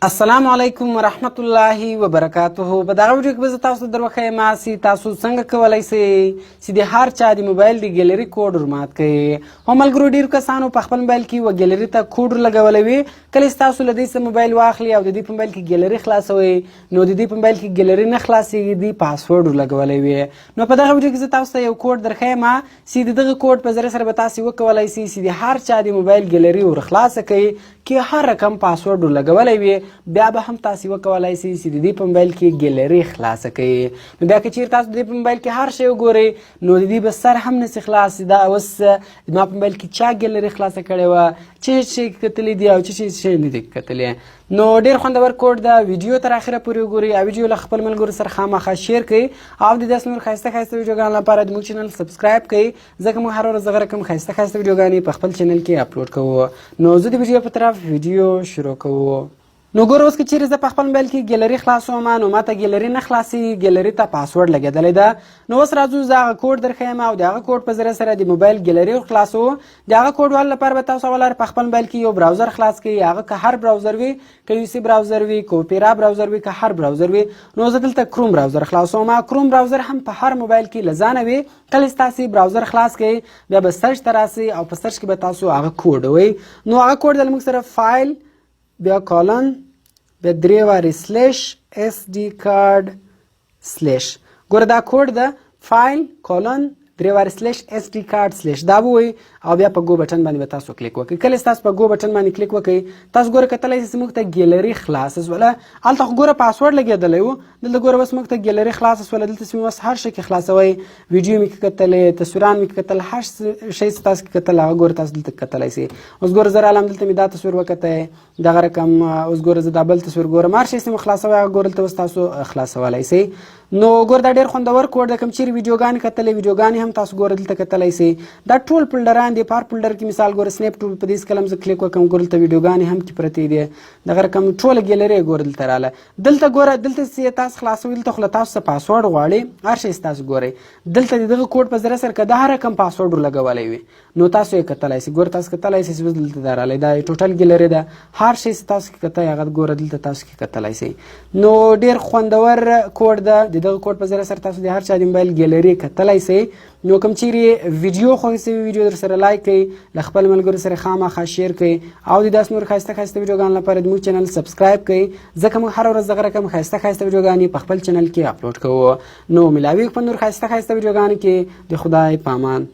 السلام علیکم ورحمت الله وبرکاته. په دغه ویډیو کې به زه تاسو ته در وښیم چې تاسو څنګه کولی شئ چې د هر چا د موبایل د ګیلري کوډ ورمات کړئ. هو ملګرو، ډېرو کسانو په خپل موبایل کې یوه ګیلري ته کوډ ورلګولی وي. کله چې تاسو له دوی څخه موبایل واخلي او د دوی په موبایل کې ګیلري خلاصوئ، نو د دوی په موبایل کې ګیلري نه خلاصېږي، دوی پاسورډ ورلګولی وي. نو په دغه ویډیو کې زه تاسو ته یو کوډ درښیم چې د دغه کوډ په ذریعه سره به تاسو وکولای شئ چې د هر چا د موبایل ګیلري ورخلاصه کړئ. که هر رقم پاسورډ ورلګولی وي، بیا به هم تاسو وکولای شئ چې د دې په موبایل کې ګیلري خلاصه کړئ. نو بیا که چیرې تاسو د دې په موبایل کې هر شی وګورئ، نو د دې به سر هم نسی خلاص. دا اوس زما په موبایل کې چا ګیلري خلاصه کړې وه، چې شی کتلې دي او چې شی نه دي کتلې. نو ډیر خوندور کوډ ده. ویډیو تر اخره پورې وګورئ او ویډیو له خپل ملګرو سره خامخا share کړئ او د داسې نور ښایسته ښایسته ویډیوګانو لپاره د موږ channel subscribe کړئ، ځکه موږ هره ورځ دغه رقم ښایسته ښایسته ویډیوګانې په خپل channel کې اپلوډ کوو. نو زه د ویډیو په طرف ویډیو شروع کوو. نو ګوره، اوس که چیرې زه په خپل موبایل کې ګیلري خلاصوم، نو ماته ګیلري نه خلاصېږي، ګیلري ته پاسورډ لګېدلی ده. نو اوس راځو، زه هغه کوډ در ښیم او د هغه کوډ په ذریعه سره د موبایل ګیلري خلاصوو. د هغه کوډ والو لپاره به تاسو اول په خپل موبایل کې یو browser خلاص کړئ. هغه که هر browser وي، که UC browser وي، که Opera browser وي، که هر browser وي. نو زه دلته Chrome browser خلاصوم. Chrome browser هم په هر موبایل کې له ځانه وي. کله چې تاسو browser خلاص کړئ، بیا به search ته راسئ او په search کې به تاسو هغه کوډ وئ. نو هغه کوډ د موږ سره فایل، بیا colon، بیا درې وارې slash SD card slash. ګوره، دا کوډ ده، فایل colon درې وارې slash SD card slash. دا ووایئ او بیا په go button باندې به تاسو کلیک وکړئ. کله چې تاسو په go button باندې کلیک وکړئ، تاسو ګوره کتلی شئ چې موږ ته ګیلري خلاصه سوله. هلته خو ګوره پاسورډ لګېدلی و، دلته ګوره اوس موږ ته ګیلري خلاصه سوله. دلته چې اوس هر شی کې خلاصوئ، ویډیو مې کې کتلې، تصویران مې کې کتل، هر شی چې تاسو کې کتل، هغه ګوره تاسو دلته کتلی شئ. اوس ګوره زه رالم، دلته مې دا تصویر وکتی، دغه رقم اوس ګوره زه دا بل تصویر ګورم. هر شی چې مو خلاصوئ، هغه ګوره دلته اوس تاسو خلاصولی شئ. نو ګوره، دا ډېر خوندور کوډ ده. کوم چیرې ویډیوګانې کتلې، ویډیوګانې هم تاسو ګوره دلته کتلی شئ. دا ټول فولډران دي. په هر folder کې مثال ګوره سنیپ ټول، په دې کلم زه کلیک وکم، ګوره دلته ویډیوګانې هم کې پرتې دي. دغه رقم ټوله ګیلري ګوره دلته راله. دلته ګوره، دلته چې تاسو خلاصوئ، دلته خو له تاسو څخه پاسورډ غواړي. هر شی تاسو ګورئ دلته د دغه کوډ په ذریعه سره، که د هر رقم پاسورډ ورلګولی وي، نو تاسو یې کتلی شئ. ګوره، تاسو کتلی شئ چې اوس دلته دا رالی، دا total gallery ده. هر شی چې تاسو کې کتلی، هغه ګوره دلته تاسو کې کتلی شئ. نو ډېر خوندور کوډ ده. د دغه کوډ په ذریعه سره تاسو د هر چا د موبایل ګیلري کتلی شئ. نو کوم چیرې ویډیو خوښ سوي، ویډیو در سره like کړئ، له خپل ملګرو سره خامخا share کړئ او د داسې نور ښایسته ښایسته ویډیوګانو لپاره د موږ channel subscribe کړئ، ځکه موږ هره ورځ دغه رقم ښایسته ښایسته ویډیوګانې په خپل channel کې اپلوډ کوو. نو ملاویږو په نور ښایسته ښایسته ویډیوګانو کې. د خدای په امان.